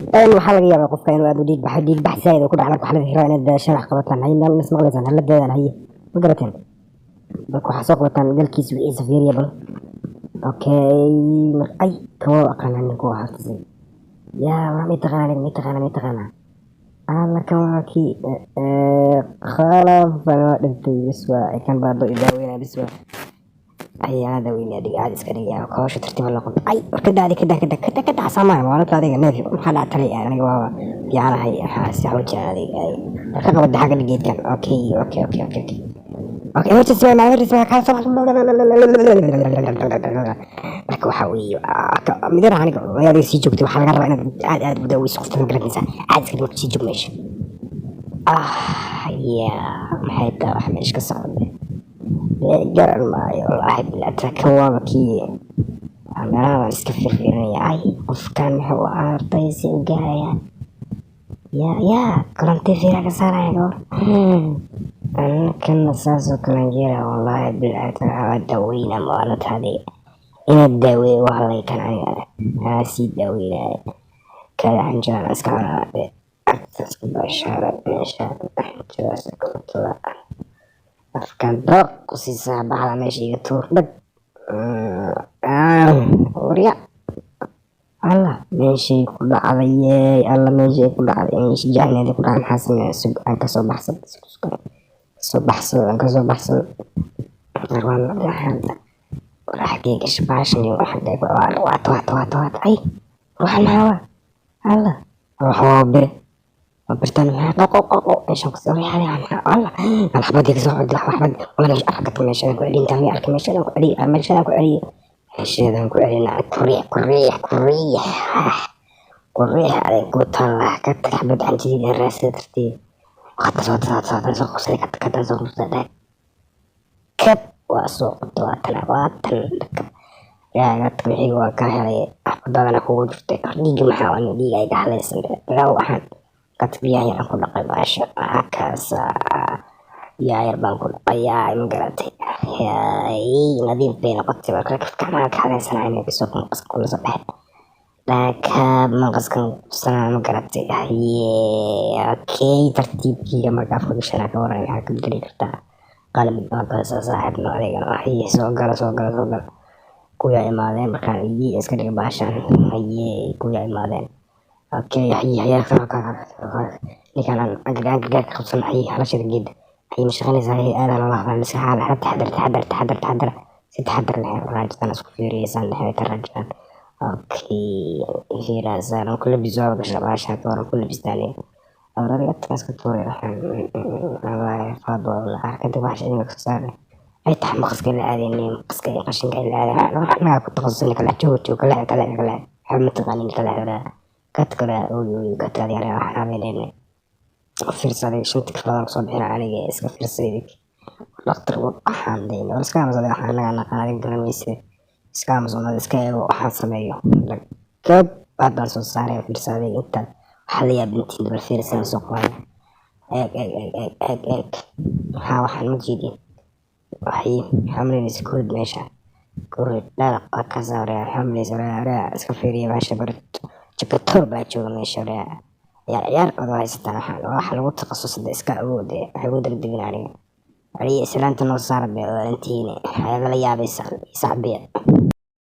Waxaa laga yaabaa qofka inuu aad u dhiig baxay, dhiig bax zaaid oo ku dhaca. Marka waxaa laga rabaa inaad daashaan, wax qabataan. Haye, meel mis maqlaysaan? Hala daadaan. Haye, ma garateen? Marka waxaa soo qabataan galkiisa, wixiisa fiiriya bal. Okay, mar ay kawa aqaanaa ninku waa hortasay. Yaa waa may taqaanaa aniga? May taqaanaa? May taqaanaa? Alla, kan waa kii khalaf waa dhintay. Bis waa kan baado i daaweynaya. Bis waa ayaa daaweynaya. Dhig aad iska dhigaya hawsha tartiiba loo qabto. Ay, war kada, kada, kada, kada, kada, xasaamaha maalinta adiga neef maxaa dhac talay? Aniga waa fiicanahay. Waxaa si xawjaa adiga ay ka qabada xagga geedkan. Okay, emergency waa emergency waa kaa soo. Marka waxaa weeye midar aniga adiga sii joogtay. Waxaa laga rabaa inaad aad aad u daaweyso qofta, ma garanaysaa? Aad iska dhig, sii joog meesha. Ah ya, maxay tahay wax meesha ka socda? Dee garan maayo, wallaahi bilaa. Kan waaba kii meelaha baan iska firfiirinaya. Ay, qofkan muxuu aartay? Si u gaaraya ya ya koronti fiira ka saaraya gabar. Kana saasoo kale jira, wallaahi bilaa. Waxaa daaweyna maalinta adiga inaad daaweeyo waa halay. Kan aniga aa sii daaweynaya kada xanjiraan iska cunaa. Agta isku bashaara meesha xanjiraas korontada afkan dooq ku siisaa. Baxda meesha iga tuur dhag warya. Alla, meeshay ku dhacday yeey! Alla, meeshay ku dhacday, meeshay jecneeda ku dhacday. Maxaa sameeya? Sug aan kasoo baxsado, kasoo baxsado, aan kasoo baxsado. War xagee gashay baashan iyo xagee ku waata waata waata waata? Ay, ruuxan maxaa waa? Alla, ruux waa bir, waa birtan. Maxaa qoq qoq qoq meeshan ku soo maxaa? Alla, al xabadii kasoo xod xabad wala meesha arkata. Meeshaan ku celin intaan arka, meeshaan ku celiyo, meeshaan ku celiyo, meeshaan ku celina. Ku riix, ku riix, ku riix, ku riix. Adeeg ku taala ka tag xabad xanjidii raasada tartiib. Waata soo soo soo qabsaday, ka soo qabsaday. Kab waa soo qabta. Waa tan, waa tan. Kab yaa wixii waa ka helay. Xabadadana kugu jirtay dhiigga. Maxaa waa dhiiga iga halaysan? Bilow waxaan qad biyaha yar ku dhaqay baasha kaas. Biyaha yar baan ku dhaqayaa, ma garatay? Nadiif bay noqotay. Marka gacmaha ka halaysanaa inay kasoo maqaska kula soo baxay dhaka maqaskan qabsanaa, ma garatay? Haye, okay, tartiibkiiga marka afka gashanaa ka waran. Maxaa ka bedeli kartaa? Qalab waa kaasa saaxiibno adigana. Haye, soo gala, soo gala, soo gala. Kuyaa imaadeen markaan haye iska dhiga baashan. Haye, kuyaa imaadeen. Okay, haye, haye, ninkaan aan gargaar ka qabsan. Haye, halashada geeda. Haye, ma shaqaynaysaa? Haye, aad loola hadlaa miska xaal. Taxadar, taxadar, taxadar, taxadar, si taxadar leh raajadaan isku fiiriyeysaan dhexda raajadaan. Okay, fiiraasaan ku labiso gasha baashan ka waran ku labistaan. Awradiga iska tuuray waxaan faad waa kadib bahasha inuu ka saaray ay tahay maqaska la aadaynin, maqaska iyo qashinka la aadayn. Waxaa ku takhasusay kala joog joog kala kala kala waxba ma taqaanin kala kad kala ooy ooy kad kala yara. Waxaan habeynayna fiirsaday shanti kafladan kusoo bixina. Aniga iska fiirsaday dhaqtar waxaan dayn war iska aamusaday. Waxaan anaga naqaan, adiga garan maysid. Iska aamusanada, iska eego waxaan sameeyo. Gab haddaan soo saaray, fiirsaday intaad waxaa la yaabintiin. Bal fiirsan soo qabanay. Eeg, eeg, eeg, eeg, eeg, eeg. Maxaa waxaan ma jeedin? Waxay maxaa malaynaysa? Kurid meesha kurid dhalaq waa kaasa. Waraa maxaa malaynaysa? Waraa, waraa, iska fiiriya meesha. Barit jakator baa jooga meesha. Waraa, ciyaar ciyaar ood haysataan. Waxaan waxa lagu takhasusada iska awoode. Waxay ugu degdegin aniga. Aliya islaanta noo saara bay odantihiin. Waxaad la yaabaysaan sacbiya.